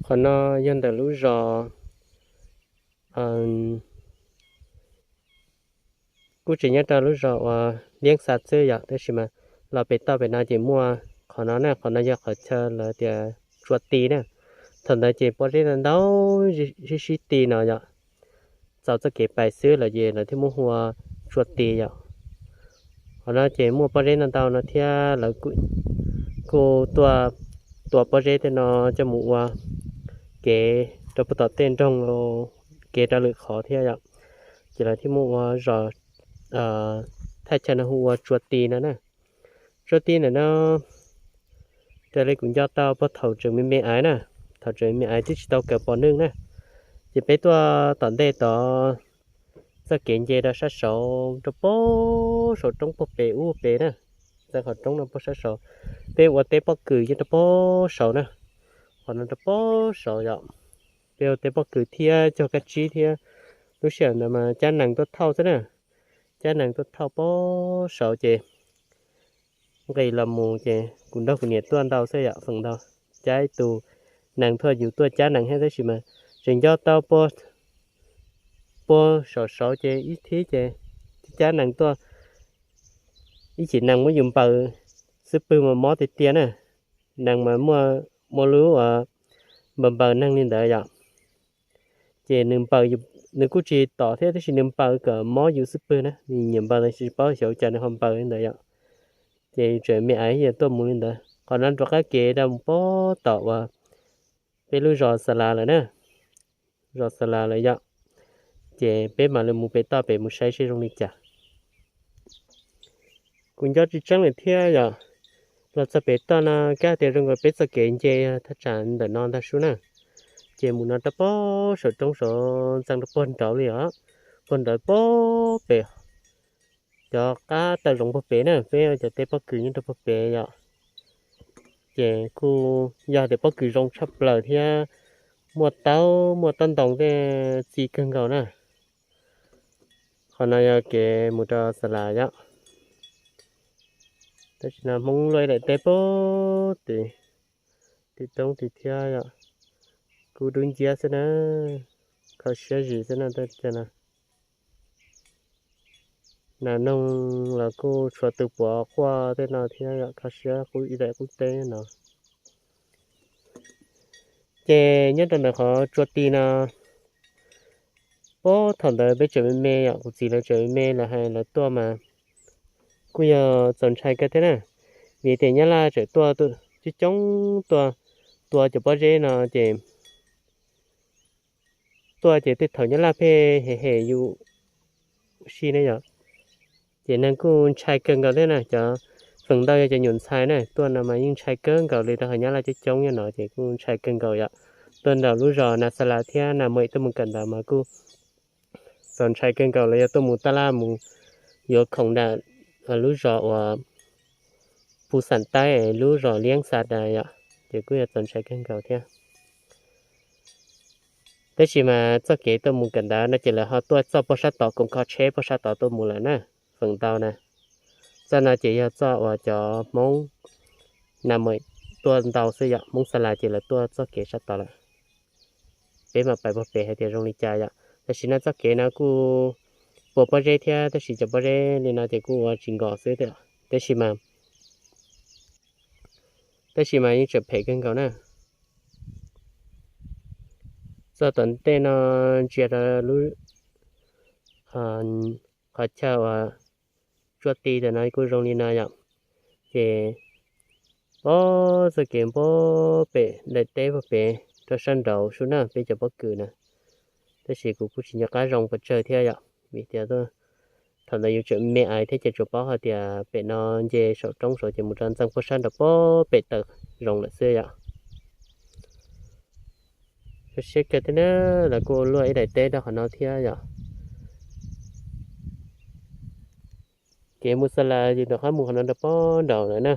Qhov no yog ntawm lub zos, kuj tseem nyob rau lub zos uas Liab Xa xwb yom, tab sis mas los pem toj pem no ces muaj qhov no na, qhov no yog qhov chaw lawv tias tsua ti na. Thaum ntawd ces pob zeb ntau ntau sib sib ti no yom, txaus txoj kev pais xwb lawm ces lawv thiaj muab hu ua tsua ti yom. Qhov no ces muaj pob zeb ntau ntau no thiab lawv kuj tuaj tua pob zeb tej no coj mus ua kev rau puag tom tej nroog, kev rau lwm qhov thiab yom. Ces lawv thiaj muab ua zos, thaj chaw no hu ua tsua ti no na. Tsua ti ntawm no raws li kuv nco tau puag thaum tseem me me aiv na, thaum tseem me me aiv twb tsis tau kawm pom neeg na, ces peb tuaj tom ntej tod txoj kev nce rau sab saud rau puag saum roob puag pem ub pem na, txoj qhov roob no puag sab saud, peb ua teb pob kws yeej rau puag saud na, qhov no rau puag saud yom. Peb ua teb pob kws thiab cog kab tsib thiab, lub sij hawm ntawd mas cab nees tuaj thauj xwb na, cab nees tuaj thauj puag saud ces nqis los mus ces kuv nrog kuv niam tuaj ntau xwb yom, feem ntau cab ib tug nees tuaj, yus tuaj cab nees thiab tab sis mas tseem nco tau puag saum saud ces ib thib ces cab nees tuaj, ib chim nees muab yus npaws xub pwg mas mob tiag tiag na, nees mas muaj lub npaws npaws neeg li ntawd yom. Ces nws npaws, nws kuj tsis tom thiab tab sis nws npaws kom mob yus xub pwg na, nws nyiam npaws los tsis paub xyov cas nws ho npaws li ntawd yom. Ces tseem me aiv tuaj mus li ntawd, qhov no rov qab kev rau mus puag tom uas peb lub zos Xa Las lawm na, zos Xa Las lawm yom. Ces peb mam li mus pem toj pem mus saib seb zoo li cas. Kuv nco tsis tseeb lawm thiab yom, los txog pem toj no kab tias zoo nkaus peb txoj kev nce thaj tsam ntawm no ntag sub na. Ces mus no rau puag saum roob saud ntxeev rau puag nraud li os, puag nraud puag pem cov qab taw zoov puag pem na, peb cov teb pob kws nyob rau puag pem yom. Ces kuj yog tias pob kws zoo tshaj plaws thiab muaj taub muaj taub ntoo tej txi kawg nkaus na. Qhov no yog kev mus rau Xa Las yom. Tab sis no Hmoob luaj ib daim teb puag tim, tim toob tim thiab yom, kuj dub nciab xwb na, kho siab zis xwb na tej no. Nas noog los kuj tshuav tus puav quaj tej no thiab yom, kho siab qub ib daim qub teb no. Ces nyob rau ntawm qhov tsua ti no, puag thaum ntawd peb tseem me me yom, kuv txiv lawv tseem me me lawv hais lawv tuaj mas kuj yog txaus ntshai kawg thiab na, vim tias Nyab Laj tseem tuaj coob coob tuaj tua cov pob zeb no ces tuaj ces tej thaum Nyab Laj pheej hem hem yus si ne yom. Ces neeg kuj ntshai kawg nkaus thiab na, cov feem ntau yog cov nyuam ntxhais na tuaj no mas yeej ntshai kawg nkaus li rau qhov Nyab Laj coob coob nyob no ces kuj ntshai kawg nkaus yom. Tuaj nraum lub zos Nas Xa Las thiab Nas Mem tuaj mus kawm ntawv mas kuj txaus ntshai kawg nkaus los yog tuaj mus taj laj mus yuav khoom nram lub zos uas Phu Xam Taib lub zos Liab Xa Das yom, ces kuj yog txaus ntshai kawg nkaus thiab. Tab sis mas txoj kev tuaj mus kawm ntawv no ces lawv ho tuaj txoj puag sab tod koom kho tsheb puag sab tod tuaj mus lawm na, feem ntau na. Txoj no ces yog txoj uas cov Hmoob Nas Mem tuaj ntau xwb yom, Hmoob Xa Las ces lawv tuaj txoj kev sab tod lawm. Peb mam pais puag pem hais tias zoo li cas yom. Tam sim no txoj kev no kuj puas pob zeb thiab tab sis cov pob zeb li no ces kuj ua tsis nkos xwb, tab sis mas, tab sis mas yeej tseem phem kawg nkaus na. Txoj tom ntej no ntsia rau lub qhov chaw uas tsua ti ntawm no kuj zoo li no yom. Ces puag txoj kev puag pem daim teb puag pem rau sab nraud sub na peb cov pob kws na. Tab sis kuv kuj tsis nco qab zoo pes tsawg thiab yom, vim tias thaum ntawd yus tseem me ais thiab ces tsuas paub hais tias pem no nce saum roob saud ces mus rau ntxeev puag sab nraud puag pem tawm zoov lawm xwb yom. Kho siab kawg thiab na, lawv kuj luaj ib daim teb rau qhov no thiab yom. Kev mus Xa Las ces rov qab mus qhov no rau puag nraud lawm na.